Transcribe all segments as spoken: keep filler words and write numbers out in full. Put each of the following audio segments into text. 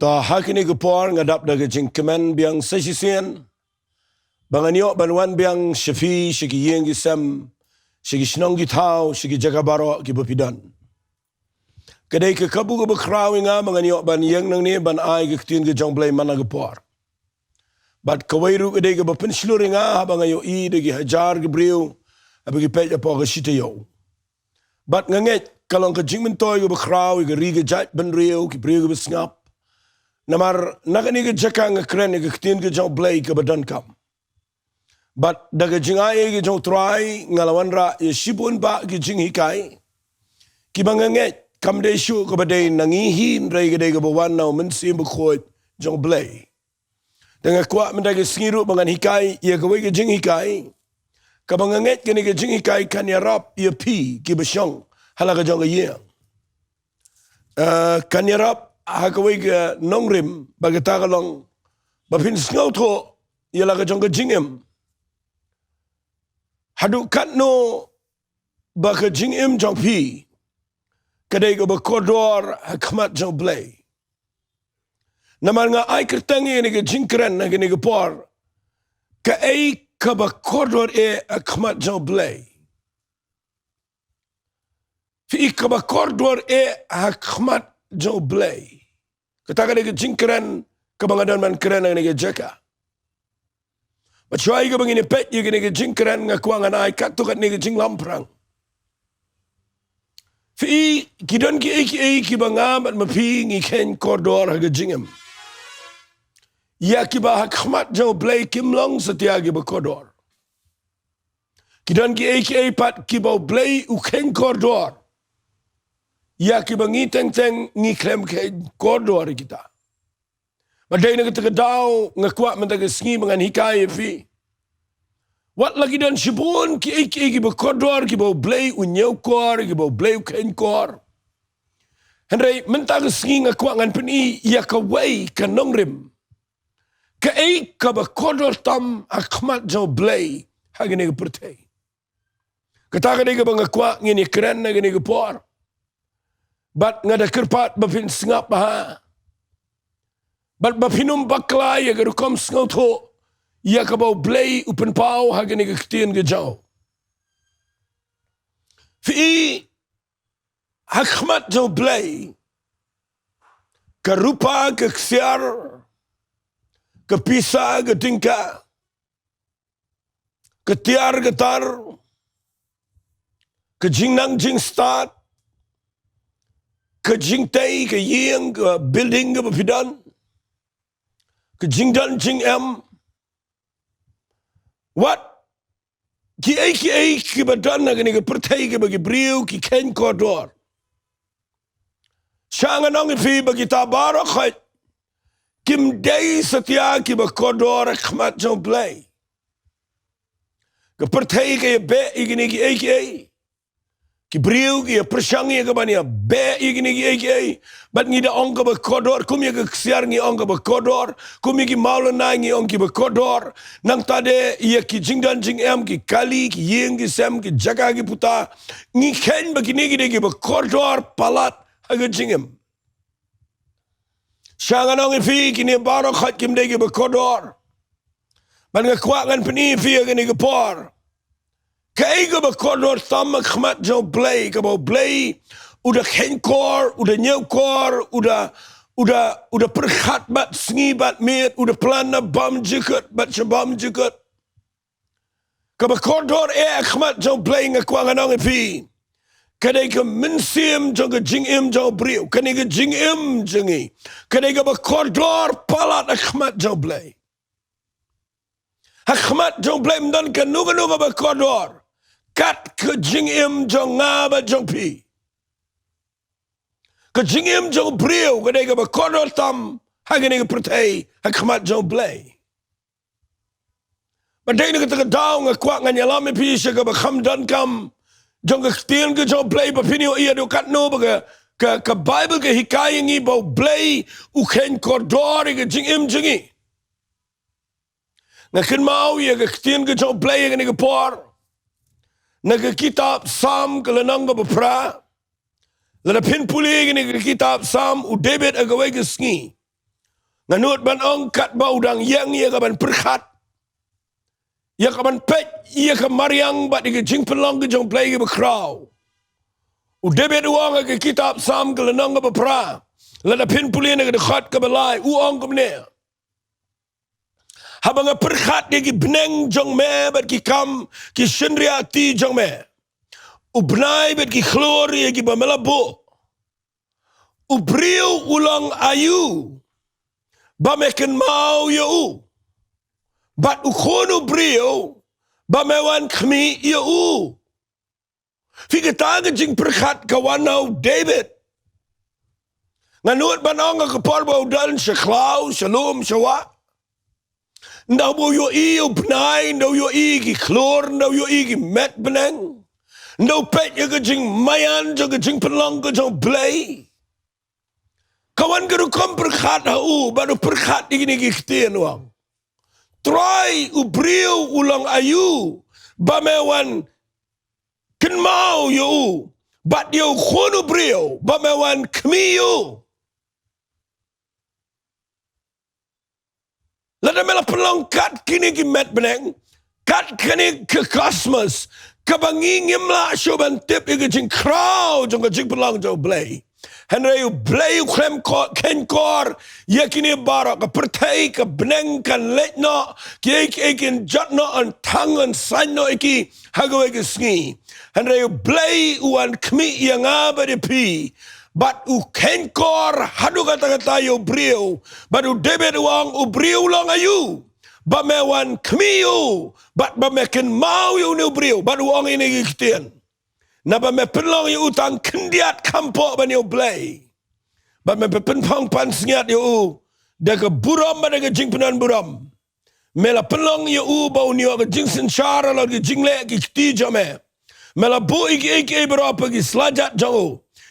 Ta ha kine ki por nga dap da ka jingkmen biang sa shisien ba ngan ïoh ban wan biang sha phi, sha ki ïing ki sem, sha ki shnong ki thaw, sha ki jaka baroh kiba phi don. Ka dei ka kabu kaba khraw ïa nga ba ngan ïoh ban ïeng nangne ban ai ka ktien ka jong U Blei man la ka por. Bad kawei ruh ka dei kaba pynshlur ïa nga haba nga ïohi da ki hajar ki briew haba ki peit hapoh ka shi taïew. Bad nga ngeit ka long ka jingmyntoi kaba khraw ïa ka ri ka jaitbynriew, ki briew kiba sngap. Namar na kane ka jaka nga kren ïa ka ktien ka jong U Blei kaba donkam. Bad da ka jingai ka jong U Trai nga la wanrah ïa shibun bah ki jinghikai kiba nga ngeit kam dei shuh kaba dei na ngi hi, hynrei ka dei kaba wan na U Mynsiem Bakhuid jong U Blei. Te nga kwah mynta ka sngi ruh ba ngan hikai ïa kawei ka jinghikai kaba nga ngeit kane ka jinghikai kan ïarap ïa phi kiba shong ha la ka jong ka ïing. Eh, kan ïarap ha kawei ka nongrim, ba kata ka long ba phin sngewthuh ïa la ka jong ka jingim. Haduh katno ba ka jingim jong phi ka dei kaba kordor ha khmat jong U Blei. Namar nga ai kyrteng ïa kane ka jingkren ha kane ka por, kaei kaba kordor eh ha khmat jong U Blei. Phi i kaba kordor eh ha khmat jong U Blei. Kata ka dei ka jingkren kaba nga don ban kren ha kane ka jaka. Bad shuwa ïa kaba ngin ïa peit ïa kane ka jingkren nga kwah ngan ai katto katne ka jinglamphrang. Phi i, ki don kiei kiei kiba nga bad ma phi ngi kheiñ kordor ha ka jingim, ïa kiba ha khmat jong U Blei kim long satia kiba kordor. Ki don kiei kiei pat kiba U Blei u kheiñ kordor, ïa kiba ngi teng teng ngi khlem kheiñ kordor ïa kita. Bad dei na kata ka daw nga kwah mynta ka sngi ba ngan hikai ïa phi. Wat la ki don shibun kiei kiei kiba kordor kiba U Blei u ñiewkor, kiba U Blei u kheiñkor, hynrei mynta ka sngi nga kwah ngan pyni ïa kawei ka nongrim, kaei kaba kordor tam ha khmat jong U Blei ha kane ka pyrthei. Kata ka dei kaba nga kwah ngin ïa kren ha kane ka por. Bad nga da kyrpad ba phin sngap bha, bad ba phin ym bakla ïa ka rukom sngewthuh ïa kaba U Blei u pynpaw ha kane ka ktien ka jong U. Phi i, ha khmat jong U Blei ka rupa, ka ksiar, ka pisa, ka tyngka, ka tiar ka tar, ka jingnang jingstad, ka jingtei, ka ïing, ka building kaba phi don, ka jingdon jingem, wat kiei kiei kiba don ha kane ka pyrthei kiba ki briew ki kheiñ kordor, sha ngan ong ïa phi ba kita baroh khoit kim dei satia kiba kordor ha khmat jong U Blei. Ka pyrthei ka ïa beh ïa kine kiei kiei. Ki briew ki ïa pyrshang ïa ka ban ïa beh ïa kine kiei kiei. Bad ngi da ong kaba kordor, kum ïa ka ksiar ngi ong kaba kordor, kum ïa ki mawlynnai ngi ong kiba kordor. Nangta de ïa ki jingdon jingem, ki kali, ki ïing ki sem, ki jaka ki puta, ngi kheiñ ba kine ki dei kiba kordor palat ha ka jingim. Sha ngan ong ïa phi, kine baroh khoit kim dei kiba kordor. Bad nga kwah ngan pyni ïa phi ha kane ka por, kaei kaba kordor tam ha khmat jong U Blei, kaba U Blei u da kheiñkor, u da ñiewkor, u da, u da, u da pyrkhat bad sngi bad miet, u da plan na bymjukut bad sha bymjukut. Kaba kordor eh ha khmat jong U Blei, nga kwah ngan ong ïa phi, ka dei ka mynsiem jong ka jingim jong u briew. Kane ka jingim jong ngi ka dei kaba kordor palat ha khmat jong U Blei. Ha khmat jong U Blei ym don kano kano kaba kordor kat ka jingim jong nga bad jong phi. Ka jingim jong u briew ka dei kaba kordor tam ha kane ka pyrthei ha khmat jong U Blei. Bad dei na kata ka daw nga kwah ngan ïalam ïa phi sha kaba kham donkam jong ka ktien ka jong U Blei, ba phin ïohi haduh katno ba ka, ka, ka Baibl ka hikai ïa ngi ba U Blei u kheiñ kordor ïa ka jingim jong ngi. Nga kynmaw ïa ka ktien ka jong U Blei ha kane ka por na ka kitab Salm ka lynnong kaba phra. Lada phin pule ïa kane ka kitab Salm, u David ha kawei ka sngi Nga nud ban ong katba u dang ïeng ïa ka ban pyrkhat, ïa ka ban peit ïa ka mariang bad ïa ka jingpynlong ka jong U Blei kaba khraw, u David u ong ha ka kitab Salm ka lynnong kaba phra, lada phin pule na ka dkhot kaba lai, u ong kumne: Haba nga pyrkhat ïa ki bneng jong me bad ki kam ki shynriahti jong me, u bnai bad ki khlur ïa kiba me la buh, u briew u long aïu ba me kynmaw ïa u, bad u khun u briew ba me wan khmih ïa u? Phi, kata ka jingpyrkhat ka wan na u David. Nga nud ban ong ha ka por ba u don sha khlaw, sha lum, sha wah, ynda u ïohi ïa u bnai, ynda u ïohi ïa ki khlur, ynda u ïohi ïa ki met bneng, ynda u peit ïa ka jingmaïan jong ka jingpynlong ka jong U Blei, ka wan ka rukom pyrkhat ha u, bad u pyrkhat ïa kine ki ktien, u ong: Trai, u briew u long aïu ba me wan kynmaw ïa u, bad ïa u khun u briew ba me wan khmih ïa u? Lada me la pynlong kat kine ki met bneng, kat kane ka cosmos, kaba ngi ngim lah shuh ban tip ïa ka jingkhraw jong ka jingpynlong jong U Blei, hynrei U Blei u khlem ko-, kheiñ kor ïa kine baroh. Ka pyrthei, ka bneng kan leit noh, kiei kiei kin jot noh, yn thang yn saiñ noh ïa ki ha kawei ka sngi, hynrei U Blei u wan khmih ïa nga bad ïa phi, bad u kheiñ kor haduh katta katta ïa u briew. Bad u David u ong: U briew u long aïu ba me wan khmih ïa u, bad ba me kynmaw ïa une u briew? Bad u ong ïa kine ki ktien: Naba me pynlong ïa u tang khyndiat kham poh ban ïa U Blei, bad me pynphong pansngiat ïa u da ka burom bad da ka jingpynban burom. Me la pynlong ïa u ba un ïoh ka jingsynshar halor ki jingleh ki kti jong me. Me la buh ïa kiei kiei baroh ha ki sla jat jong u,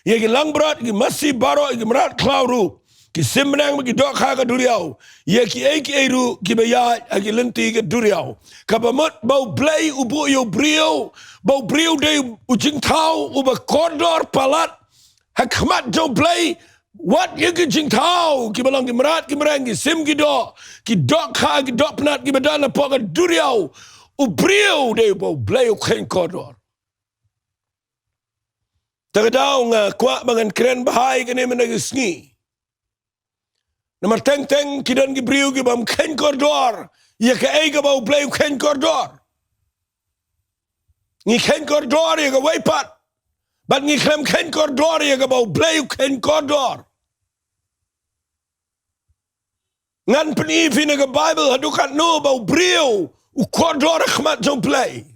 ïa ki langbrot, ïa ki masi baroh, ïa ki mrad khlaw ruh, ki sim bneng bad ki dohkha ka duriaw, ïa kiei kiei ruh kiba ïaid ha ki lynti ka duriaw. Kaba mut ba U Blei u buh ïa u briew, ba u briew dei u jingthaw uba kordor palat ha khmat jong U Blei. Wat ïa ki jingthaw kiba long ki mrad ki mreng, ki sim ki doh, ki dohkha, ki dohpnat kiba don hapoh ka duriaw, u briew dei uba U Blei u kheiñ kordor. Te ka daw nga kwah ba ngan kren bha ïa kane mynta ka sngi. Namar teng teng ki don ki briew ki bym kheiñ kordor ïa kaei kaba U Blei u kheiñ kordor. Ngi kheiñ kordor ïa kawei pat, bad ngi khlem kheiñ kordor ïa kaba U Blei u kheiñ kordor. Ngan pyni ïa phi na ka Baibl haduh katno ba u briew u kordor ha khmat jong U Blei.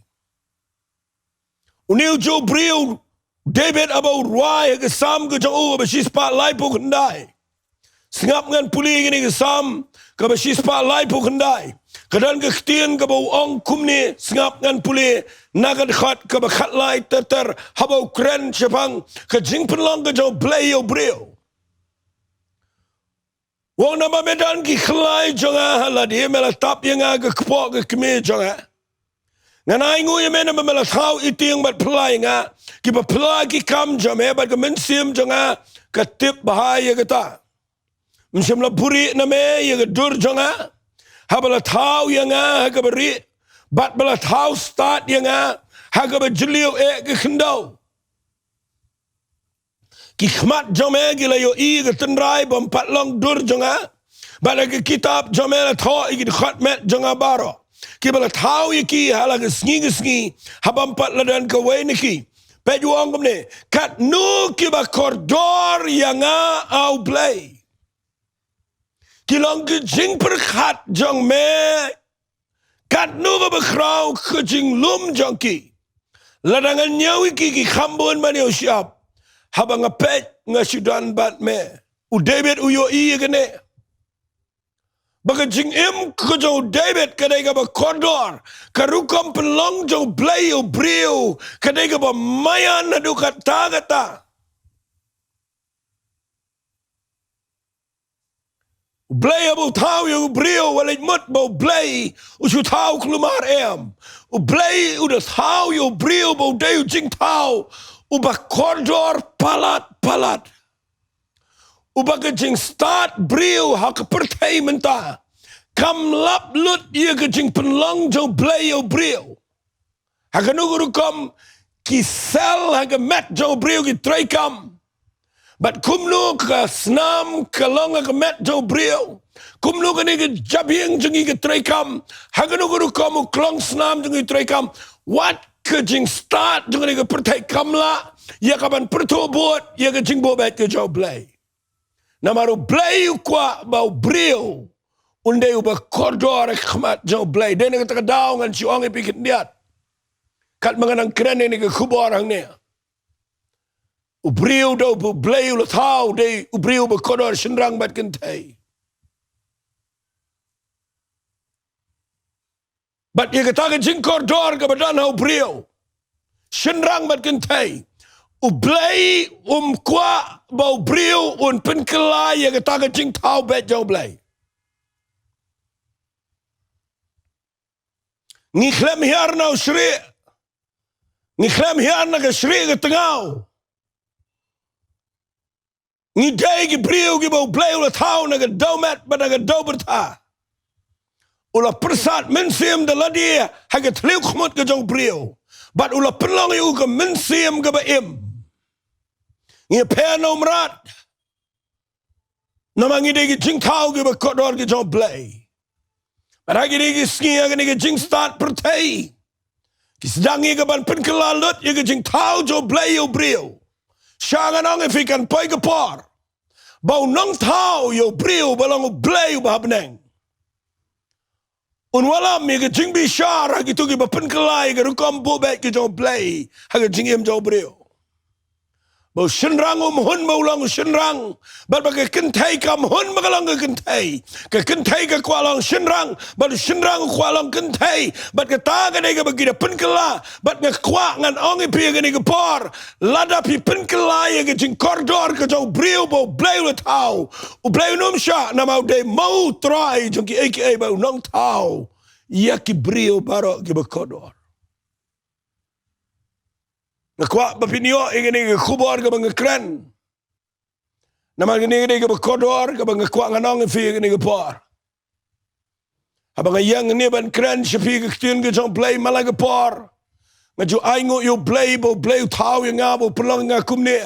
Une u ju briew David haba u rwai ha ka Salm ka jong u kaba shispah laiphew khyndai. Sngap, ngan pule ïa kane ka Salm kaba shispah laiphew khyndai. Ka don ka ktien kaba u ong kumne, sngap, ngan pule na ka dkhot kaba khatlai ter ter, haba u kren shaphang ka jingpynlong ka jong U Blei ïa u briew. U ong: Namar me don ki khlai jong nga ha lade, me la tap ïa nga ha ka kpoh ka kmie jong nga. Ngan ainguh ïa me namar me la thaw i tieng bad phylla ïa nga. Kiba phylla ki kam jong me bad ka mynsiem jong nga ka tip bha ïa kata. Ym shym la buhrieh na me ïa ka dur jong nga, haba la thaw ïa nga ha kaba rieh, bad ba la thaw stad ïa nga ha kaba jylliew eh ka khyndew. Ki khmat jong me ki la ïohi ïa ka tynrai bym pat long dur jong nga, bad ha ka kitab jong me la thoh ïa ki dkhot met jong nga baroh, kiba la thaw ïa ki ha la ka sngi ka sngi, ha bym pat la don kawei na ki. Peit, u ong kumne: Katno kiba kordor ïa nga, A U Blei! Ki long ki jingpyrkhat jong me, katno kaba khraw ka jinglum jong ki! Lada ngan ñiew ïa ki, ki kham bun ban ïoh shyiap. Haba nga peit, nga shu don bad me. U David u ïohi ïa kane. Ba ka jingim ka jong u David ka dei kaba kordor, ka rukom pynlong jong U Blei ïa u briew ka dei kaba maïan haduh katta katta. U Blei haba u thaw ïa u briew, wat leit mut ba U Blei u shu thaw kulmar, em. U Blei u da thaw ïa u briew ba u dei u jingthaw uba kordor palat palat. Uba ka jingstad briew ha ka pyrthei mynta kam lap lut ïa ka jingpynlong jong U Blei ïa u briew. Ha kano ka rukom ki sel ha ka met jong u briew ki treikam. Bad kumno ka snam ka long ha ka met jong u briew. Kumno kane ka jabieng jong ngi ka treikam. Ha kano ka rukom u klongsnam jong ngi treikam. Wat ka jingstad jong kane ka pyrthei kam lah ïa ka ban pyrthuh bud ïa ka jingbuh beit ka jong U Blei. Namar U Blei u kwah ba u briew un dei uba kordor ha khmat jong U Blei. Dei na kata ka daw ngan shu ong ïa phi khyndiat. Katba nga nang kren ïa kane ka khubor hangne. U briew da uba U Blei u la thaw, dei u briew uba kordor shynrang bad kynthei. Bad ïa kata ka jingkordor kaba don ha u briew shynrang bad kynthei, U Blei um kwah ba u briew un pynkylla ïa kata ka jingthaw beit jong U Blei. Ngi khlem hiar na u shrieh. Ngi khlem hiar na ka shrieh ka tngaw. Ngi dei ki briew kiba U Blei u la thaw na ka dewmet bad na ka dewbyrtha. U la pyrsad mynsiem da lade ha ka thliew khmut ka jong u briew. Bad u la pynlong ïa u ka mynsiem kaba im. Ngi pher na u mrad. Namar ngi dei ki jingthaw kiba kordor ki jong U Blei. Bad ha kine ki sngi ha kane ka jingstad pyrthei ki sdang ïa ka ban pynkylla lut ïa ka jingthaw jong U Blei ïa u briew. Sha ngan ong ïa phi kan poi ka por ba u nongthaw ïa u briew ba long U Blei uba ha bneng un wallam ïa ka jingbishar ha kito kiba pynkylla ïa ka rukom buh beit ka jong U Blei ha ka jingim jong u briew. Ba u shynrang um hun ba u long u shynrang. Bad ba ka kynthei kam hun ba ka long ka kynthei. Ka kynthei ka kwah long shynrang. Bad u shynrang u kwah long kynthei. Bad kata ka dei kaba ki da pynkylla. Bad nga kwah ngan ong ïa phi ha kane ka por. Lada phi pynkylla ïa ka jingkordor ka jong u briew ba U Blei u la thaw, U Blei un ym shah namar u dei ma u Trai jong kiei kiei bad u nongthaw ïa ki briew baroh kiba kordor. Nga kwah ba phin ïoh ïa kane ka khubor kaba nga kren. Namar kane ka dei kaba kordor kaba nga kwah ngan ong ïa phi ha kane ka por. Haba nga ïeng hangne ban kren sha phi ka ktien ka jong U Blei man la ka por, nga ju ainguh ïa U Blei ba U Blei u thaw ïa nga ba u pynlong ïa nga kumne.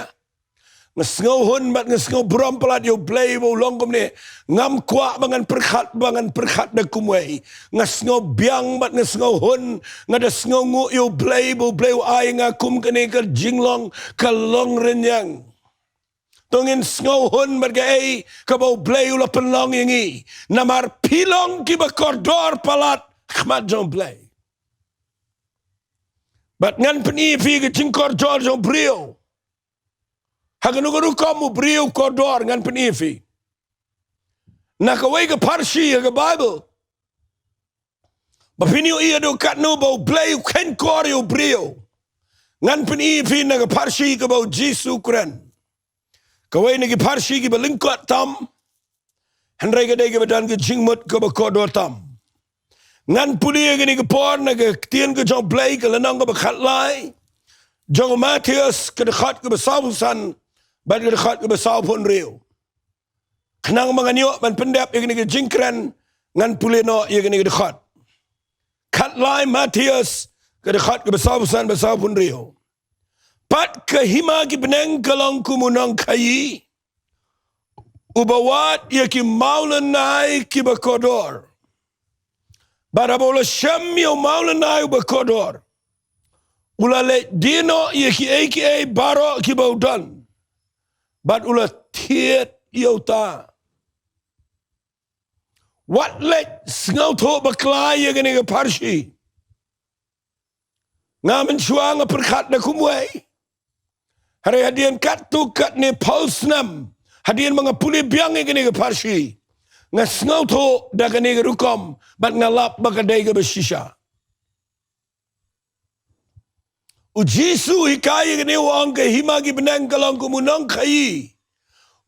Nga sngew hun bad nga sngew burom palat ïa U Blei ba u long kumne. Ngam kwah ba ngan pyrkhat ba ngan pyrkhat da kumwei. Nga sngew biang bad nga sngew hun. Nga da sngewnguh ïa U Blei ba U Blei u ai ïa nga kum kane ka jinglong ka long rynïeng. To ngin sngew hun bad kaei kaba U Blei u la pynlong ïa ngi. Namar phi long kiba kordor palat ha khmat jong U Blei. Bad ngan pyni ïa phi ka jingkordor jong u briew. Ha kano kano ka rukom u briew kordor ngan pyni ïa phi. Na kawei ka pharshi ha ka Baibl ba phin ïohi haduh katno ba U Blei u kheiñ kor ïa u briew. Ngan pyni ïa phi na ka pharshi kaba u Jisu u kren. Kawei na ki pharshi kiba lyngkot tam. Hynrei ka dei kaba don ka jingmut kaba kordor tam. Ngan pule ïa kane ka por na ka ktien ka jong U Blei ka lynnong kaba khatlai jong u Mathaios, ka dkhot kaba sawphew san bad ka dkhot kaba sawphew hynriew. Khnang ba ngan ïoh ban pyndep ïa kane ka jingkren, ngan pule noh ïa kane ka dkhot. Khatlai Mathaios, ka dkhot kaba sawphew san bad sawphew hynriew. Pat ka hima ki bneng ka long kum u nongkhaïi uba wad ïa ki mawlynnai kiba kordor. Bad haba u la shem ïa u mawlynnai uba kordor, u la leit die noh ïa kiei kiei baroh kiba u don. Bad u la thied ïa uta. Wat leit sngewthuh bakla ïa kane ka pharshi. Nga mynshuwa nga pyrkhat da kumwei. Hynrei hadien katto katne phew snem hadien ba nga pule biang ïa kane ka pharshi, nga sngewthuh da kane ka rukom bad nga lap ba ka dei kaba shisha. U Jisu u hikai ïa kane, u ong ka hima ki bneng ka long kum u nongkhaïi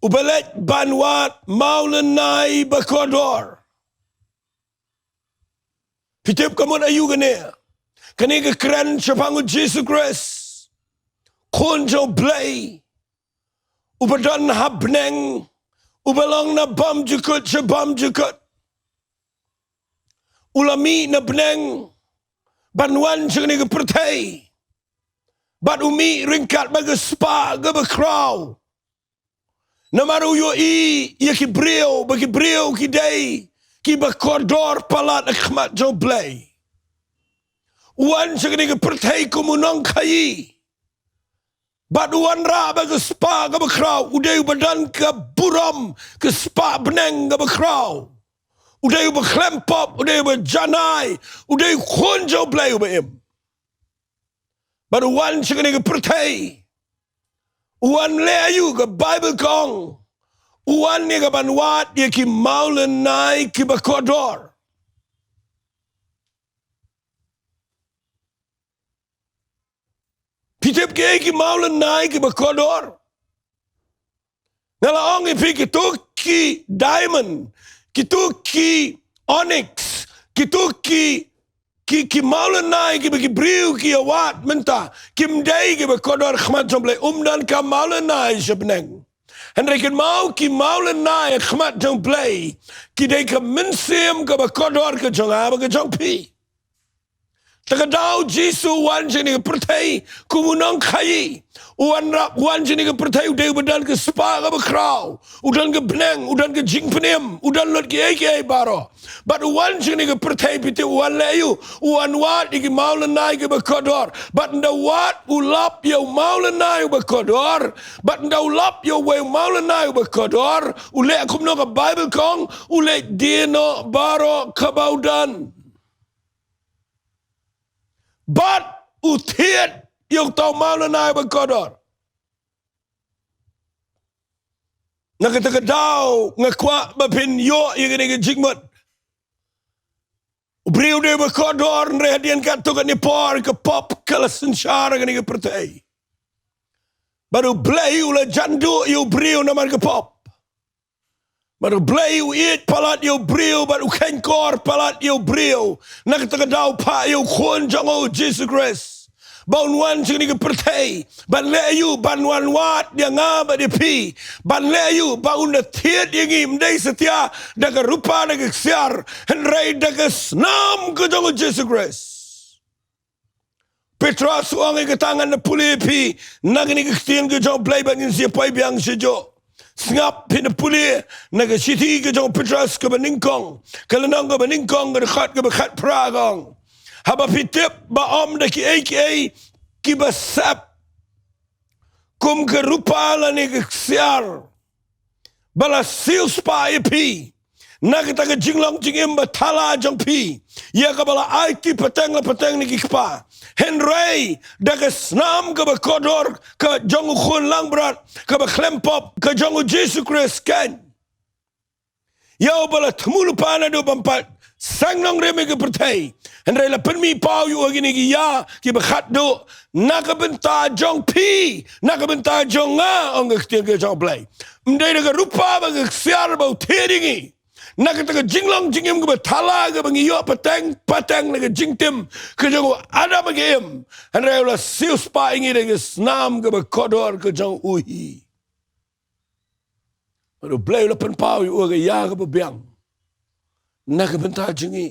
uba leit ban wad mawlynnai ba kordor. Phi tip ka mut aïu kane? Kane ka kren shaphang u Jisu Khrist, Khun jong U Blei, uba don ha bneng uba long na bymjukut sha bymjukut, u la mih na bneng ban wan sha kane ka pyrthei. Bad u mih ryngkat bad ka spah kaba khraw. Namar u ïohi ïa ki briew, ba ki briew ki dei kiba kordor palat ha khmat jong U Blei. U wan sha kane ka pyrthei kum u nongkhaïi. Bad u wanrah bad ka spah kaba khraw, u dei uba don ka burom, ka spah bneng kaba khraw. U dei uba khlem pop, u dei uba janai, u dei u khun jong U Blei uba im. Bad u wan sha kane ka pyrthei. U wan leh aïu? Ka Baibl ka ong, u wan ïa kaban wad ïa ki mawlynnai kiba kordor. Phi tip kiei ki mawlynnai kiba kordor? Nga la ong ïa phi, kito ki diamond, kito ki onyx, kito ki, ki, ki mawlynnai kiba ki briew ki ïa wad mynta, kim dei kiba kordor ha khmat jong U Blei. Um don ka mawlynnai sha bneng. Hynrei kynmaw, ki mawlynnai ha khmat jong U Blei ki dei ka mynsiem kaba kordor ka jong nga bad ka jong phi. Te ka daw Jisu u wan sha kane ka pyrthei kum u nongkhaïi. U wanrah, u wan sha kane ka pyrthei, u dei uba don ka spah kaba khraw, u don ka bneng, u don ka jingpynim, u don lut kiei kiei baroh. Bad u wan sha kane ka pyrthei, phi tip u wan leh aïu? U wan wad ïa ki mawlynnai kiba kordor. Bad ynda u wad, u lap ïa u mawlynnai uba kordor. Bad ynda u lap ïa uwei u mawlynnai uba kordor, u leh kumno? Ka Baibl ka ong, u leh die noh baroh kaba u don. Bad u thied ïa uta u mawlynnai uba kordor. Na kata ka daw nga kwah ba phin ïoh ïa kane ka jingmut. U briew u dei uba kordor, hynrei hadien katto katne por ka pop ka la synshar ha kane ka pyrthei. Bad U Blei u la jan duh ïa u briew namar ka pop. Bad U Blei u ïeit palat ïa u briew, bad u kheiñkor palat ïa u briew. Na kata ka daw u phah ïa u khun jong u Jisu Khrist ba un wan sha kane ka pyrthei ban leh aïu? Ban wan wad ïa nga bad ïa phi. Ban leh aïu? Ba un da thied ïa ngi, ym dei satia da ka rupa da ka ksiar, hynrei da ka snam ka jong u Jisu Khrist. Petros u ong ïa kata, ngan da pule ïa phi na kane ka ktien ka jong U Blei bad ngin sa ïa poi biang sha juh. Sngap, phin da pule na ka shithi ka jong u Petros kaba nyngkong, ka lynnong kaba nyngkong, ka dkhot kaba khatphra, ka ong, haba phi tip ba ym da kiei kiei kiba sep kum ka rupa lane ka ksiar ba la siewspah ïa phi na kata ka jinglong jingim ba thala jong phi, ïa kaba la ai ki pateng la pateng na ki kpa, hynrei da ka snam kaba kordor ka jong u Khun Langbrot kaba khlem pop, ka jong u Jisu Khrist keiñ, ïa uba la thmu lypa naduh bym pat seng nongrim ïa ka pyrthei, hynrei la pynmih paw ïa u ha kine ki ïa kiba khatduh na ka bynta jong phi, na ka bynta jong nga, ong ka ktien ka jong U Blei. Ym dei da ka rupa bad ka ksiar ba u thied ïa ngi na kata ka jinglong jingim kaba thala kaba ngi ïoh pateng pateng na ka jingtim ka jong u Adam bad ka Im, hynrei u la siewspah ïa ngi da ka snam kaba kordor ka jong u hi. Bad U Blei u la pynpaw ïa u ha ka ïa kaba biang na ka bynta jong ngi.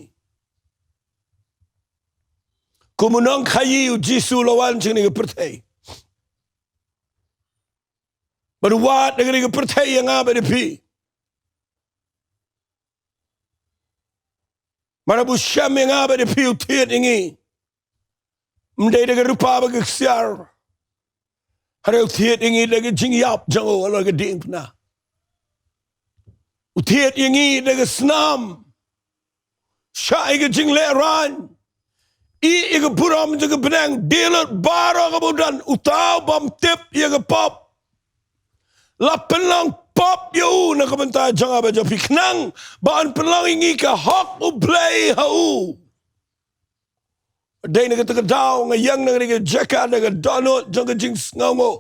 Kum u nongkhaïi u Jisu u la wan sha kane ka pyrthei. Bad u wad na kane ka pyrthei ïa nga bad ïa phi. Bad haba u shem ïa nga bad ïa phi, u thied ïa ngi. Ym dei da ka rupa bad ka ksiar, hynrei u thied ïa ngi da ka jingïap jong u halor ka diengphna. U thied ïa ngi da ka snam. Shah ïa ka jinglehraiñ, ïeh ïa ka burom jong ka bneng, die lut baroh kaba u don, uta u bym tip ïa ka pop. La pynlong pop ïa u na ka bynta jong nga bad jong phi, khnang ba un pynlong ïa ngi ka hok U Blei ha u. Dei na kata ka daw nga ïeng na kane ka jaka da ka dohnud jong ka jingsngewnguh.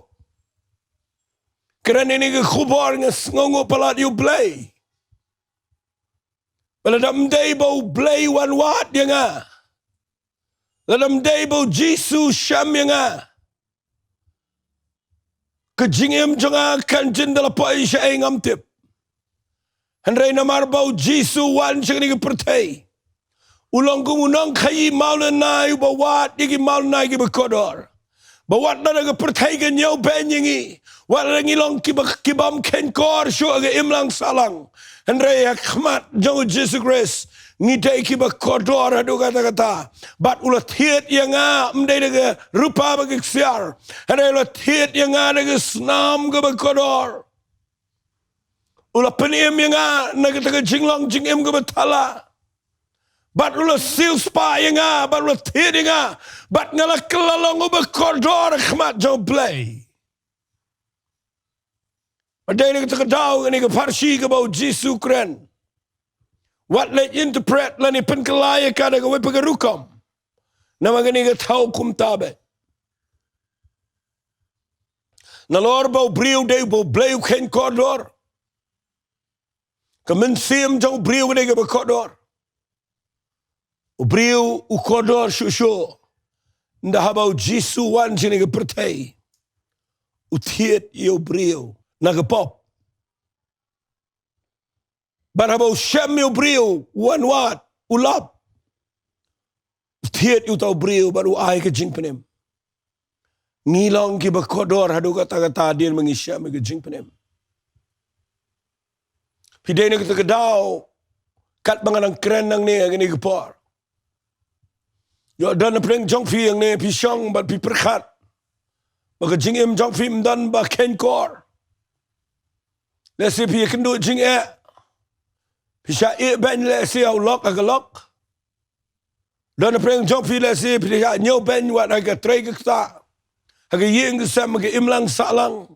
Kren ïa kane ka khubor nga sngewnguh palat ïa U Blei. Ba lada ym dei ba U Blei u wan wad ïa nga, lada ym dei ba u Jisu u shem ïa nga, ka jingim jong nga kan jin da la poi shaei ngam tip. Hynrei namar ba u Jisu u wan sha kane ka pyrthei, u long kum u nongkhaïi mawlynnai uba wad ïa ki mawlynnai kiba kordor. Ba wat la da ka pyrthei ka ñiewbeiñ ïa ngi, wat la ngi long kiba, ki bym kheiñkor shuh ha ka imlang sahlang, hynrei ha khmat jong u Jisu Khrist ngi dei kiba kordor haduh katta katta. Bad u la thied ïa nga ym dei da ka rupa bad ka ksiar, hynrei u la thied ïa nga da ka snam kaba kordor. U la pynim ïa nga na kata ka jinglong jingim kaba thala. Bad u la siewspah ïa nga, bad u la thied ïa nga, bad nga la kylla long uba kordor ha khmat jong U Blei. Bad dei na kata ka daw kane ka pharshi kaba u Jisu u kren, wat leit interpret lane pynkylla ïa ka da kawei pat ka rukom. Namar kane ka thaw kumta beit. Nalor ba u briew dei ba U Blei u kheiñ kordor, ka mynsiem jong u briew ka dei kaba kordor. U briew u kordor shuh shuh. Ynda haba u Jisu u wan sha kane ka pyrthei, u thied ïa u briew na ka pop. Bad haba u shem ïa u briew, u wan wad, u lap, u thied ïa uta u briew bad u ai ka jingpynim. Ngi long kiba kordor haduh katta katta hadien ba ngi shem ïa ka jingpynim. Phi dei na kata ka daw, katba nga dang kren nangne ha kane ka por. Ïoh don na pdeng jong phi hangne phi shong bad phi pyrkhat ba ka jingim jong phi ym don ba kheiñkor. Lehse phi ïakynduh jingeh, phi shah ïehbeiñ lehse ha u lok ha ka lok. Don na pdeng jong phi lehse phi shah ñiewbeiñ wat ha ka trei ka ktah, ha ka ïing ka sem, ha ka imlang sahlang.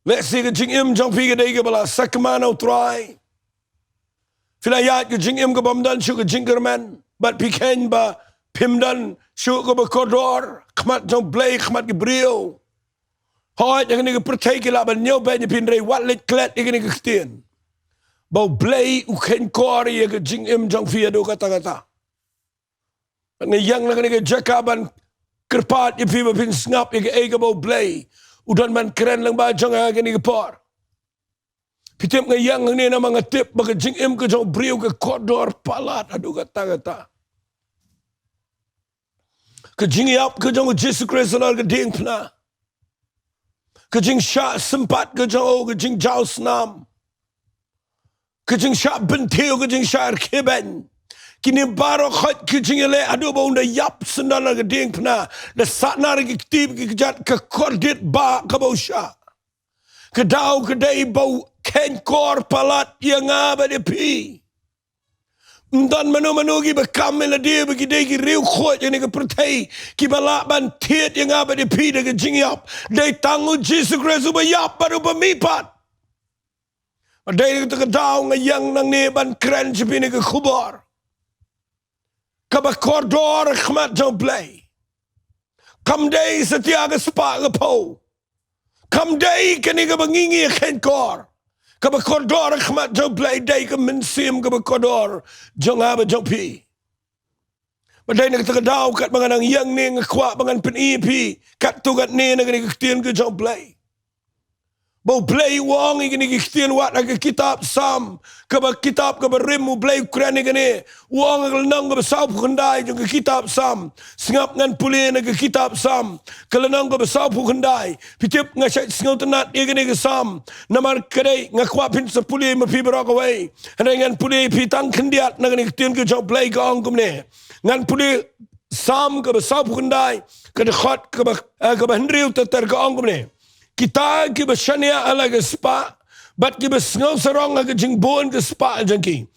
Lehse ka jingim jong phi ka dei kaba la sakma na U Trai. Phi la ïaid ka jingim kabym don shuh ka jingkyrmen, bad phi kheiñ ba phim don shuh kaba kordor ha khmat jong U Blei, ha khmat ki briew. Hooid, ha kane ka pyrthei ki lah ban ñiewbeiñ ïa phi, hynrei wat leit klet ïa kane ka ktien ba U Blei u kheiñkor ïa ka jingim jong phi haduh katta katta. Nga ïeng na kane ka jaka ban kyrpad ïa phi ba phin sngap ïa kaei kaba U Blei u don ban kren lyngba jong nga ha kane ka por. Phi tip nga ïeng hangne namar nga tip ba ka jingim ka jong u briew ka kordor palat haduh katta katta. Ka jingïap ka jong u Jisu Khrist halor ka diengphna, ka jingshah sympat ka jong u, ka jingjaw snam, ka jingshah bynthiew, ka jingshah rkhie beiñ, kine baroh khoit ka jingïaleh haduh ba un da ïap syndon ha ka diengphna, da sahnarphna ki kti ki kjat, ka kordit ba kaba u shah. Ka daw ka dei ba u kheiñkor palat ïa nga bad ïa phi. Ym don mano mano kiba kam ïa lade ba ki dei ki riewkhuid ha kane ka pyrthei kiba lah ban thied ïa nga bad ïa phi da ka jingïap. Dei tang u Jisu Khrist uba ïap bad uba mihpat. Bad dei kata ka daw nga ïeng nangne ban kren sha phi kane ka khubor kaba kordor ha khmat jong u Blei. Kam dei satia ka spah ka phew. Kam dei kane kaba ngi ngi kheiñkor. Kaba kordor ha khmat jong u Blei dei ka mynsiem kaba kordor jong nga bad jong phi. Bad dei na kata ka daw katba nga nang ïeng ne nga kwah ba ngan pyni ïa phi katto katne na kane ka ktien ka jong u Blei. Ba u Blei u ong ïa kine ki ktien wat ha ka kitab Salm, kaba kitab kaba rim u Blei u kren ïa kane. U ong ha ka lynnong kaba sawphew khyndai jong ka kitab Salm. Sngap ngan pule na ka kitab Salm, ka lynnong kaba sawphew khyndai. Phi tip nga shait sngewtynnat ïa kane ka Salm. Namar ka dei nga kwah phin sa pule ma phi baroh kawei. Hynrei ngan pule ïa phi tang khyndiat na kane ka ktien ka jong u Blei ka ong kumne. Ngan pule Salm kaba sawphew khyndai, ka dkhot kaba, eh, kaba hynriew ter ter ka ong kumne. Kita kiba shaniah ha la ka spah bad kiba sngewsarong ha ka jingbun ka spah jong ki,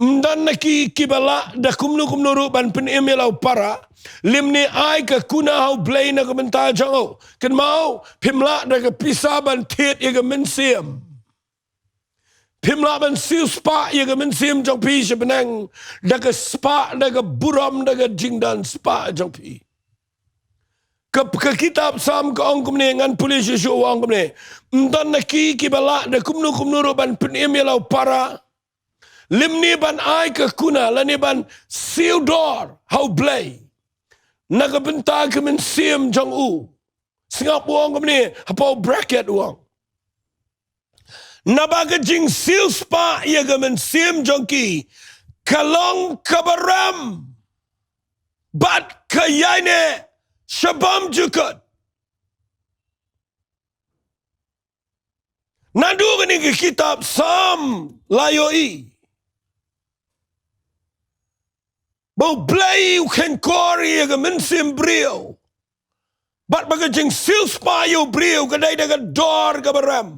ym don na ki kiba lah da kumno kumno ruh ban pynim ïa la u para, lymne ai ka kuna ha u Blei na ka bynta jong u. Kynmaw, phim lah da ka pisa ban thied ïa ka mynsiem. Phim lah ban siew spah ïa ka mynsiem jong phi sha bneng da ka spah, da ka burom, da ka jingdon spah jong phi. Ka, ka kitab Salm ka ong kumne, ngan pule shuh shuh, u ong kumne. Ym don na ki kiba lah da kumno kumno ruh ban pynim ïa la u para, lymne ban ai ka kuna lane ban siew dor ha u Blei na ka bynta ka mynsiem jong u. Sngap, u ong kumne, hapoh bracket u ong. Naba ka jingsiewspah ïa ka mynsiem jong ki ka long kaba rem bad ka ïaineh shabam jukut. Naduh kane ka kitab Salm la ïohi ba U Blei u khein kor ïa ka mynsiem briew. Bad ba ka jingsiewspah ïa u briew ka dei da ka dor kaba rem.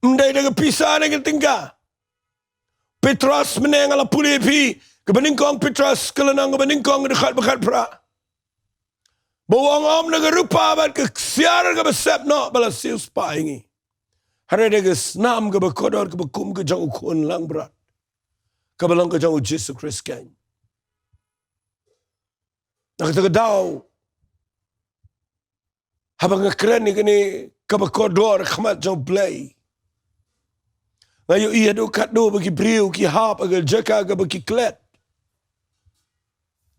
Ym dei da ka pisa ne ka tyngka. Petros, mynne nga la pule ïa phi, kaba nyngkong Petros, ka lynnong kaba nyngkong, ka dkhot ba khatphra. Ba u ong, ym da ka rupa bad ka ksiar kaba sep noh ba la siewspah ïa ngi, hynrei da ka snam kaba kordor kaba kum ka jong U Khun langbrot, kaba long ka jong U Jisu Khrist keiñ. Na kata ka daw, haba nga kren ïa kane kaba kordor ha khmat jong U Blei, nga ïohi haduh katno ba ki briew ki hap ha ka jaka kaba ki klet.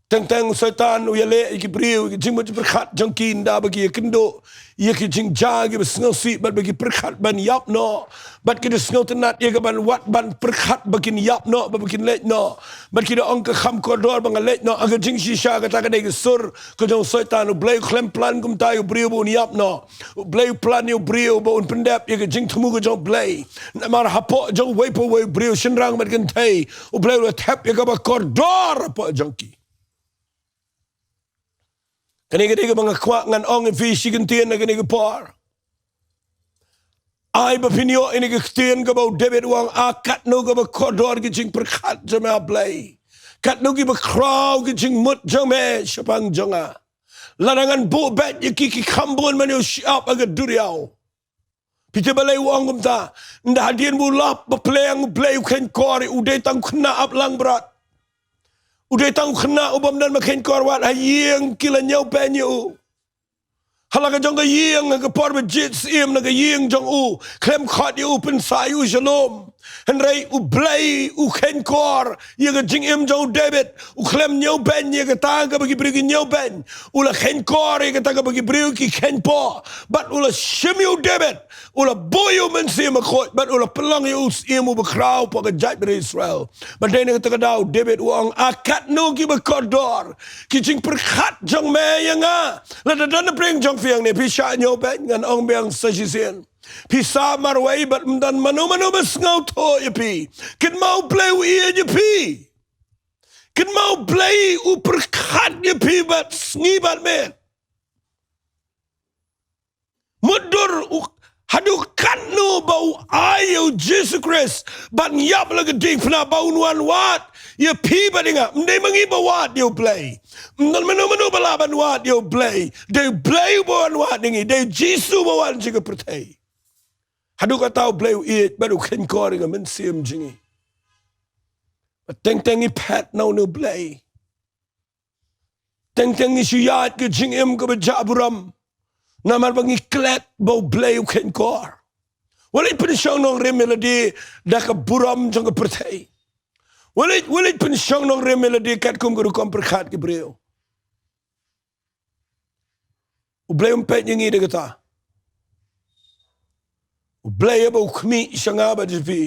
Teng teng u Soitan u ïaleh ïa ki briew, ïa ki jingmut jingpyrkhat jong ki, ynda ba ki ïakynduh ïa ki jingjia kiba sngewsih bad ba ki pyrkhat ban ïap noh. Bad ki da sngewtynnat ïa ka ban wad ban pyrkhat ba kin ïap noh, ba, ba kin leit noh. Bad ki da ong, ka kham kordor ba nga leit noh. Ha ka jingshisha kata ka dei ka sur ka jong u Soitan. U Blei u khlem plan kumta ïa u briew ba un ïap noh. U Blei u plan ïa u briew ba un pyndep ïa ka jingthmu ka jong U Blei. Namar hapoh jong uwei pa uwei u briew, shynrang bad kynthei, U Blei u la thep ïa kaba kordor hapoh jong ki. Kane ka dei kaba nga kwah ngan ong ïa phi shi kyntien ha kane ka por. Ai ba phin ïoh ïa kane ka ktien kaba u David u ong, ah, katno kaba kordor ki jingpyrkhat jong me, ah Blei. Katno kiba khraw ki jingmut jong me shaphang jong nga. Lada ngan buh beit ïa ki, ki kham bun ban ïoh shyiap ha ka duriaw. Phi tip balei u ong kumta? Ynda hadien ba u lap ba pleng, U Blei u khein kor, u dei tang u khynnah ap langbrot. U dei tang u khynnah u bym don ba khein kor, wat ha ïing ki la ñiewbeiñ ïa u. Ha la ka jong ka ïing, ha ka por ba jied syiem, na ka ïing jong u, khlem khot ïa u, pynsah ïa u shalom. Hynrei U Blei u khein kor ïa ka jingim jong u David. U khlem ñiewbeiñ ïa kata kaba ki briew ki ñiewbeiñ. U la khein kor ïa kata kaba ki briew ki khein poh. Bad u la shim ïa u David, u la buh ïa u Mynsiem Bakhuid, bad u la pynlong ïa u syiem uba khraw hapoh ka jaitbynriew Israel. Bad dei na kata ka daw u David u ong, ah, katno kiba kordor ki jingpyrkhat jong me ïa nga. Lada don na pdeng jong phi hangne, phi shah ñiewbeiñ, ngan ong biang sa shisien, phi sah marwei bad ym don mano mano ba sngewthuh ïa phi. Kynmaw U Blei u ïeit ïa phi. Kynmaw U Blei u pyrkhat ïa phi bad sngi bad miet. Mutdur u, haduh katno ba u ai ïa u Jisu Khrist ban ïap la ka diengphna ba un wan wad ïa phi bad ïa nga. Ym dei ma ngi ba wad ïa U Blei. Ym don mano mano ba lah ban wad ïa U Blei. Dei U Blei uba wan wad ïa ngi. Dei U Jisu uba wan sha ka pyrthei. Haduh katta U Blei u ïeit bad u khein kor ïa ka mynsiem jong ngi. Bad teng teng ngi phet na une U Blei. Teng teng ngi shu ïaid ka jingim kaba jah burom. Namar ba ngi klet ba U Blei u khein kor. Wat leit pynshong nongrim ïa lade da ka burom jong ka pyrthei. Wat leit, wat leit pynshong nongrim ïa lade katkum ka rukom pyrkhat ki briew. U Blei um peit ïa ngi da kata. U Blei haba u khmih sha nga bad sha phi,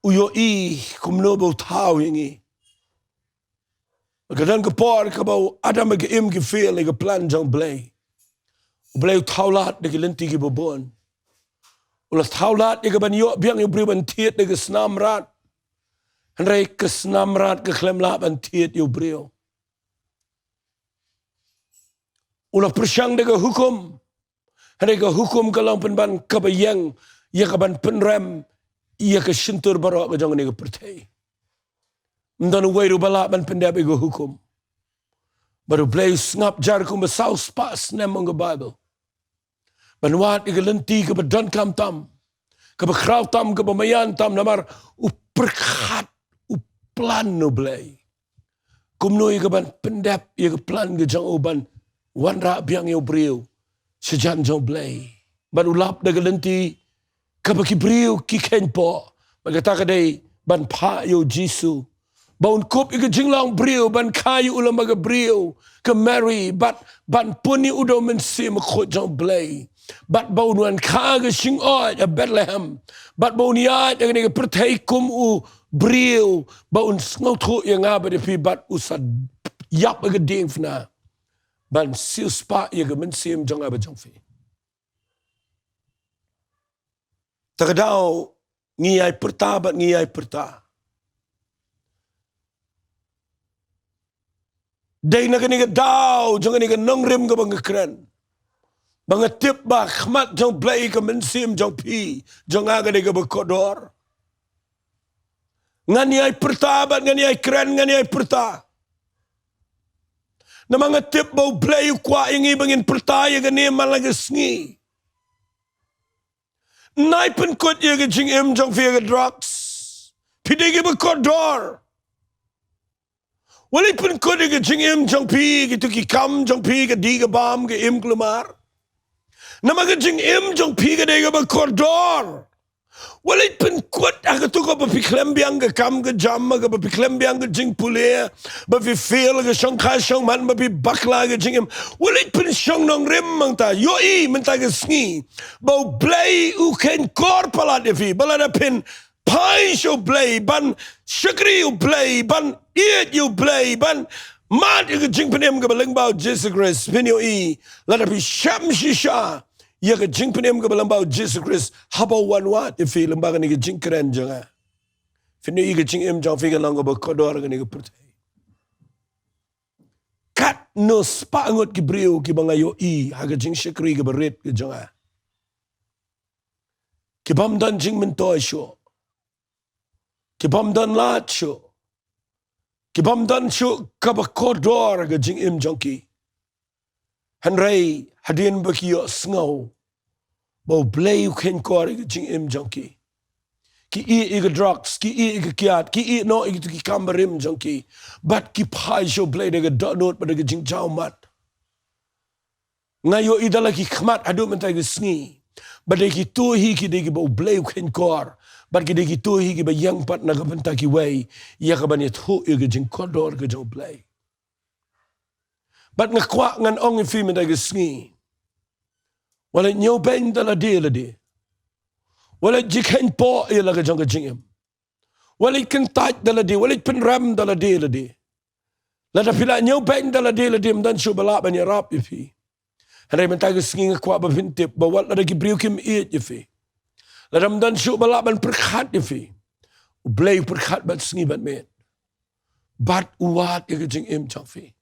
u ïohi kumno ba u thaw ïa ngi. Ka don ka por kaba u Adam bad ka Im ki fail ïa ka plan jong U Blei. U Blei u thaw lad da ki lynti kiba bun. U la thaw lad ïa ka ban ïoh biang ïa u briew ban thied da ka snam mrad. Hynrei ka snam mrad ka khlem lah ban thied ïa u briew. U la pyrshang da ka hukum. Hynrei ka hukum ka long pynban kaba ïeng ïa ka ban pynrem ïa ka shyntur baroh ka jong kane ka pyrthei. Ym don uwei ruh ba lah ban pyndep ïa ka hukum. Bad U Blei u sngap jar kumba saw spah snem, ong ka Baibl, ban wad ïa ka lynti kaba donkam tam, kaba khraw tam, kaba maïan tam, namar u pyrkhat, u plan U Blei kumno ïa ka ban pyndep ïa ka plan ka jong u ban wanrah biang ïa u briew shajan jong U Blei. Bad u lap da ka lynti kaba ki briew ki khein poh. Bad kata ka dei ban phah ïa u Jisu. Ba un kup ïa ka jinglong briew, ban kha ïa u lem bad ka briew, ka Mary, bad ban pun ïa u da u Mynsiem Bakhuid jong U Blei. Bad ba un wan kha ha ka shyllangthoh ha Bethlehem. Bad ba un ïaid ha kane ka pyrthei kum u briew, ba un sngewthuh ïa nga bad ïa phi, bad u sa ïap ha ka diengphna. Ban siewspah ïa ka mynsiem jong nga bad jong phi. Te ka daw ngi ïai pyrta bad ngi ïai pyrta. Dei na kane ka daw jong kane ka nongrim kaba nga kren, ba nga tip ba ha khmat jong U Blei ka mynsiem jong phi, jong nga ka dei kaba kordor. Ngan ïai pyrta bad ngan ïai kren, ngan ïai pyrta. Namar nga tip ba U Blei u kwah ïa ngi ba ngin pyrta ïa kane man la ka sngi. Nai pynkut ïa ka jingim jong phi ha ka drugs. Phi dei kiba kordor. Wat leit pynkut ïa ka jingim jong phi, kito ki kam jong phi, ka dih ka bam, ka im kulmar. Namar ka jingim jong phi ka dei kaba kordor. Wat leit pynkut ha kato kaba phi khlem biang ka kam ka jam, kaba phi khlem biang ka jingpule, ba phi fail ka shongkha shongman, ba phi bakla ka jingim. Wat leit pynshong nongrim mynta, ïohi mynta ka sngi ba U Blei u kheiñ kor palat ïa phi, ba lada phin phai sha U Blei, ban shakri U Blei, ban ïeit ïa U Blei, ban mad ïa ka jingpynim kaba lyngba U Jisu Khrist, phin ïohi lada phi shem shisha ïa ka jingpynim kaba lyngba U Jisu Khrist haba u wanwad ïa phi lyngba kane ka jingkren jong nga, phin ïohi ka jingim jong phi kan long kaba kordor ha kane ka pyrthei. Katno spah ngut ki briew kiba nga ïohi ha ka jingshakri kaba rit ka jong nga, ki bym don jingmyntoi shuh, ki bym don lad shuh, ki bym don shuh kaba kordor ha ka jingim jong ki. Hynrei hadien ba ki ïohsngew ba U Blei u kheiñ kor ïa ka jingim jong ki, ki ïeh ïa ka drugs, ki ïeh ïa ka kiad, ki ïeh noh ïa kito ki kam barim jong ki, bad ki phai sha U Blei da ka dohnud bad da ka jingjaw mat. Nga ïohi da la ki khmat haduh mynta ka sngi ba dei kito hi ki dei kiba U Blei u kheiñ kor, bad ki dei kito hi kiba ïeng pat na ka bynta kiwei ïa ka ban ïathuh ïa ka jingkordor ka jong U Blei. Bad nga kwah ngan ong ïa phi mynta ka sngi, wat leit ñiewbeiñ da lade lade. Wat leit jingkheiñpoh ïa la ka jong ka jingim. Wat leit kyntait da lade, wat leit pynrem da lade lade. Lada phi la ñiewbeiñ da lade lade, ym don shuh ba lah ban ïarap ïa phi. Hynrei mynta ka sngi nga kwah ba phin tip ba wat lada ki briew kim ïeit ïa phi, lada ym don shuh ba lah ban pyrkhat ïa phi, U Blei u pyrkhat bad sngi bad miet, bad u wad ïa ka jingim jong phi.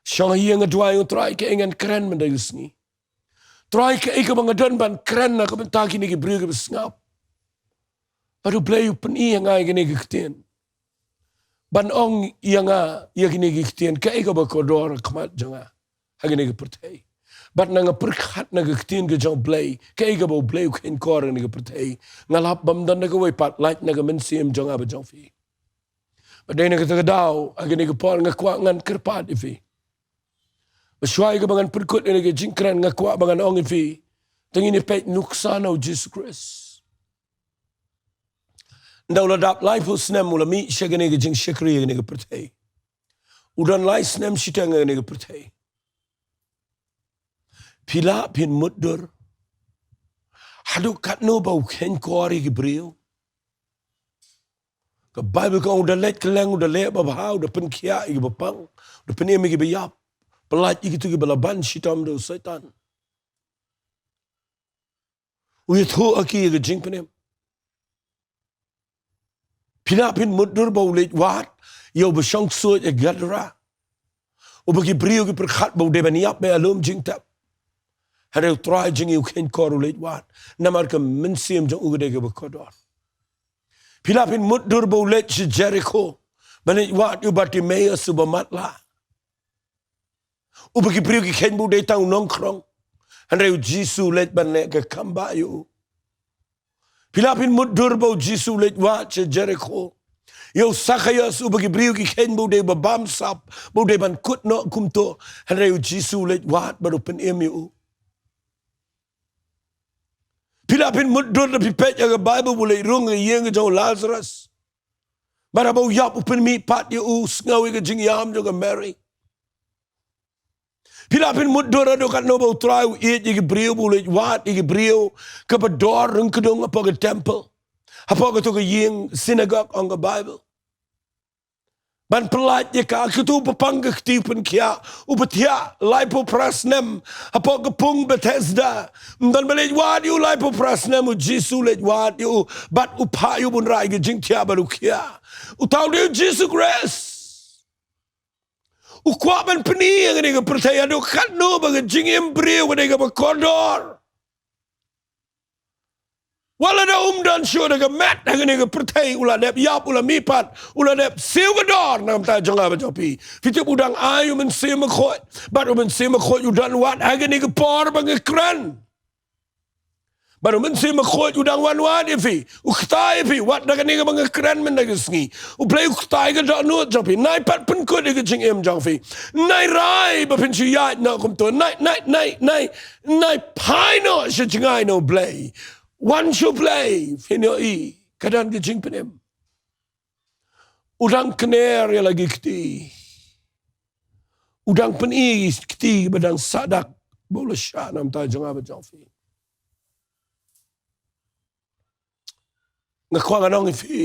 Shong ha ïing, nga duwai, nga ong, Trai, kaei ngan kren mynta ka sngi? Trai, kaei kaba nga don ban kren na ka bynta kine ki briew kiba sngap? Bad U Blei u pyni ïa nga ïa kine ki ktien, ban ong ïa nga ïa kine ki ktien, kaei kaba kordor ha khmat jong nga ha kine ki pyrthei? Bad nga pyrkhat na ki ktien ki jong U Blei, kaei kaba U Blei u kheiñ kor ha kine ki pyrthei? Nga lap ba ym don na kawei pat, lait na ka mynsiem jong nga bad jong phi. Bad dei na kata ka daw, ha kane ka por nga kwah ngan kyrpad ïa phi. Ba shuwa ïa kaba ngan pynkut ïa kane ka jingkren, nga kwah ba ngan ong ïa phi, to ngin ïa peit nuksa na U Jisu Khrist. Ynda u la dap laiphew snem u la mih sha kane ka jingshakri ha kane ka pyrthei. U don lai snem shiteng ha kane ka pyrthei. Phi lah phin mutdur haduh katno ba u kheiñ kor ïa ki briew? Ka Baibl ka ong, u da leit kylleng, u da leh babha, u da pynkhiah ïa kiba pang, u da pynim ïa kiba ïap, pyllait ïa kito kiba la ban shitom da u Soitan. U ïathuh ha ki ïa ka jingpynim. Phi lah phin mutdur ba u leit wad ïa uba shong suit ha Gadara, uba ki briew ki pyrkhat ba u dei ban ïap beit ha lum jingtep. Hynrei U Trai jong ngi u kheiñ kor, u leit wad, namar ka mynsiem jong u ka dei kaba kordor. Phi lah phin mutdur ba u leit sha Jerikho ban leit wad ïa u Bartimeus uba matlah, uba ki briew ki kheiñ ba u dei tang u nongkhrong, hynrei U Jisu u leit ban leh ka kambah ïa u. Phi lah phin mutdur ba U Jisu u leit wad sha Jerikho ïa u Sakhaios, uba ki briew ki kheiñ ba u dei uba bamsap, ba u dei ban kut noh kumto, hynrei U Jisu u leit wad bad u pynim ïa u. Phi lah phin mutdur da phi peit ïa ka Baibl ba u leit rung ha ïing ka jong u Lasarus, Bad haba u ïap u pynmihpat ïa u, sngew ïa ka jingïam jong ka Mary. Phi la phin mutdur haduh katno ba U Trai u ïeit ïa ki briew, ba u leit wad ïa ki briew, kaba dor ryngkdung hapoh ka temple, hapoh kato ka ïing synagogue ong ka Bible. Ban pyllait ïa ka, kito u pang ka kti u pynkhiah, u pynthiah laiphew phra snem hapoh ka pung Bethesda. Ym don ba leit wad ïa u laiphew phra snem, U Jisu u leit wad ïa u, bad u phah ïa u ban rah ïa ka jingthiah bad u khiah. Uta u dei U Jisu Khrist. U kwah ban pyni ïa kane ka pyrthei haduh katno ba ka jingim briew ka dei kaba kordor. Wat la da um don shuh da ka met ha kane ka pyrthei, u la dep ïap, u la mihpat, u la dep siew ka dor na ka bynta jong nga bad jong phi. Phi tip u dang ai U Mynsiem Bakhuid, bad U Mynsiem Bakhuid u don wat ha kane ka por ba nga kren. Bad U Mynsiem Bakhuid u dang wan wad ïa phi, u kta ïa phi wat da kane kaba nga kren mynta ka sngi. U Blei u kta ïa ka dohnud jong phi, nai pat pynkut ïa ka jingim jong phi. Nai rai ba phin shu ïaid noh kumto, nai, nai, nai, nai, nai phai noh sha jngai na U Blei. Wan sha U Blei, phin ïohi ka don ka jingpynim. U dang kner ïa la ki kti. U dang pyni kti ba dang sahdak ba u la shah na ka bynta jong nga bad jong phi. Nga kwah ngan ong ïa phi,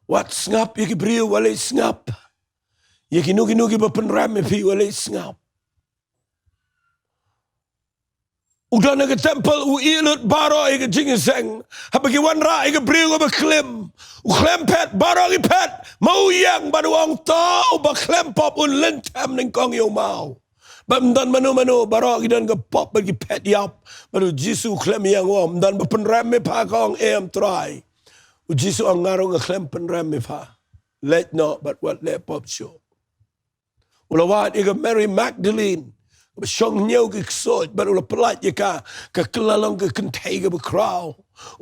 wat sngap ïa ki briew, wat leit sngap ïa kino kino kiba pynrem ïa phi, wat leit sngap. U don ha ka temple, u ïeh lut baroh ïa ka jingïaseng. Haba ki wanrah ïa ka briew kaba khlem, u khlem phet, baroh ki phet. Ma u ïeng bad u ong, to uba khlem pop un lynthem nyngkong ïa u maw. Bad ym don mano mano, baroh ki don ka pop bad ki phet ïap. Bad U Jisu u khlem ïeng, u ong, ym don ba pynrem ïa pha? Ka ong, em Trai. U Jisu u ong, nga ruh nga khlem pynrem ïa pha. Leit noh bad wat leh pop shuh. U la wad ïa ka Mary Magdalene, kaba shong hynñiew ki ksuid, bad u la pyllait ïa ka, ka kylla long ka kynthei kaba khraw.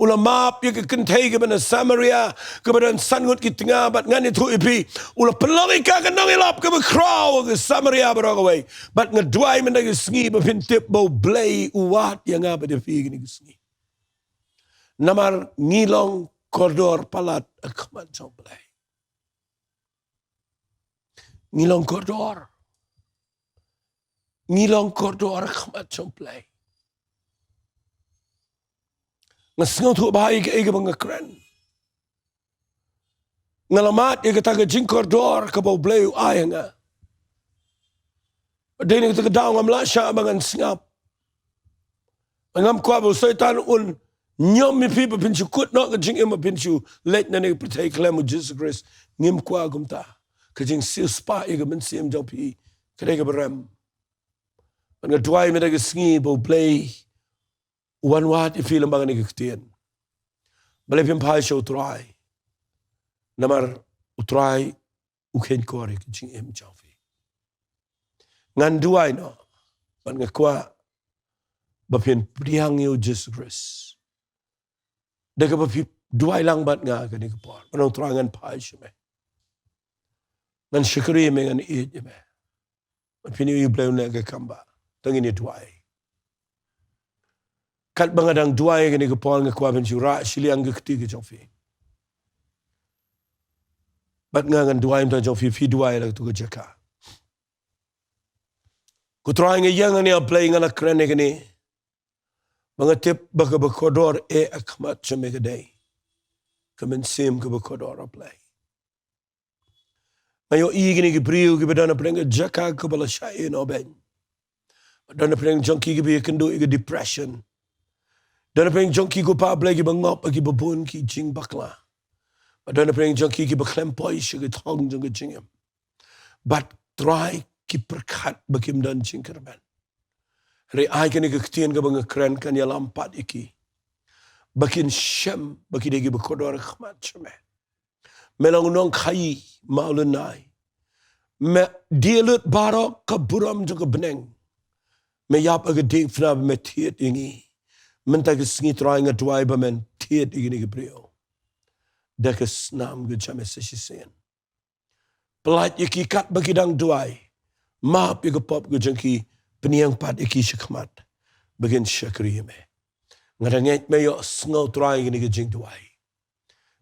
U la map ïa ka kynthei kaba na Samaria, kaba don san ngut ki tnga, bad ngan ïathuh ïa phi, u la pynlong ïa ka ka nongïalap kaba khraw ha ka Samaria baroh kawei. Bad nga duwai mynta ka sngi ba phin tip ba U Blei u wad ïa nga bad ïa phi kane ka sngi. Namar ngi long kordor palat ha khmat jong U Blei. Ngi long kordor. Ngi long kordor ha khmat jong U Blei. Nga sngewthuh bha ïa kaei kaba nga kren. Nga la mad ïa kata ka jingkordor kaba U Blei u ai ha nga. Dei na kata ka daw ngam lah shah ba ngan sngap. Ngam kwah ba u Soitan un ñiom ïa phi ba phin shu kut noh ka jingim, ba phin shu leit na kane ka pyrthei khlem U Jisu Khrist. Ngim kwah kumta. Ka jingsiewspah ïa ka mynsiem jong phi ka dei kaba rem. Bad nga duwai mynta ka sngi ba U Blei u wan wad ïa phi lyngba kane ka ktien. Balei phim phai sha U Trai? Namar U Trai u kheiñ kor ïa ka jingim jong phi. Ngan duwai noh, bad nga kwah ba phin pdiang ïa U Jisu Khrist. Da kaba phi duwai lang bad nga kane ka por. Ban ong, Trai, ngan phai sha me. Ngan shakri ïa me, ngan ïeit ïa me. Bad phin ïohi U Blei un leh ka kam ba. To ngin ïa duwai. Katba nga dang duwai kane ka por, nga kwah phin shu rah shiliang ka kti ka jong phi. Bad nga ngan duwai mynta jong phi, phi duwai la katu ka jaka. Ko Trai, nga ïeng hangne, A Blei, nga la kren ïa kane. Ba nga tip ba kaba kordor eh ha khmat jong me ka dei ka mynsiem kaba kordor, A Blei. Nga ïohi kine ki briew kiba don hapdeng ka jaka kaba la shah ïehnoh beiñ. Ba don hapdeng jong ki kiba ïakynduh ïa ka depression. Don hapdeng jong ki, ko Pa Blei, kiba ngop ha kiba bun ki jingbakla. Ba don hapdeng jong ki kiba khlem poi sha ka thong jong ka jingim. Bad Trai, ki pyrkhat ba kim don jingkyrmen. Hynrei ai kane ka ktien kaba nga kren kan ïalam pat ïa ki, ba kin shem ba ki dei kiba kordor ha khmat jong me. Me long u nongkhaïi, ma u lynnai. Me die lut baroh ka burom jong ka bneng. Me ïap ha ka diengphna bad me thied ïa ngi. Mynta ka sngi, Trai, nga duwai ba men thied ïa kine ki briew da ka snam ka jong me sa shisien. Pyllait ïa ki katba ki dang duwai. Map ïa ka pop ka jong ki, pynïeng pat ïa ki sha khmat ba kin shakri ïa me. Nga da ngeit me ïohsngew, Trai, kine ki jingduwai.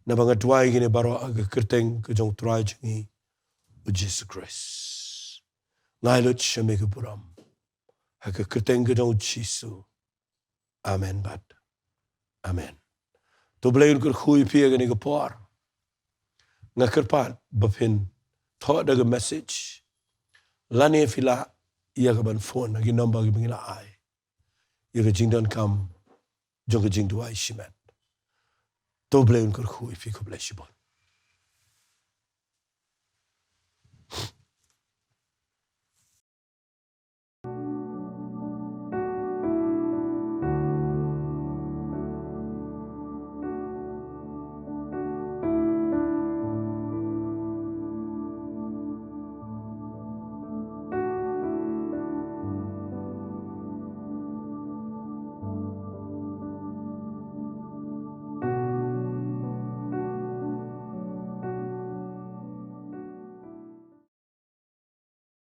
Naba nga duwai kine baroh ha ka kyrteng ka jong u Trai jong ngi u Jisu Khrist. Nga ai lut sha me ka burom ha ka kyrteng ka jong u Jisu. Amen bad amen. To Blei un kyrkhu ïa phi ha kane ka por. Nga kyrpad ba phin thoh da ka message lane phi lah ïa ka ban phone ha ki number kiba ngi la ai ïa ka jingdonkam jong ka jingduwai shimet. To Blei un kyrkhu ïa phi, khublei shibun.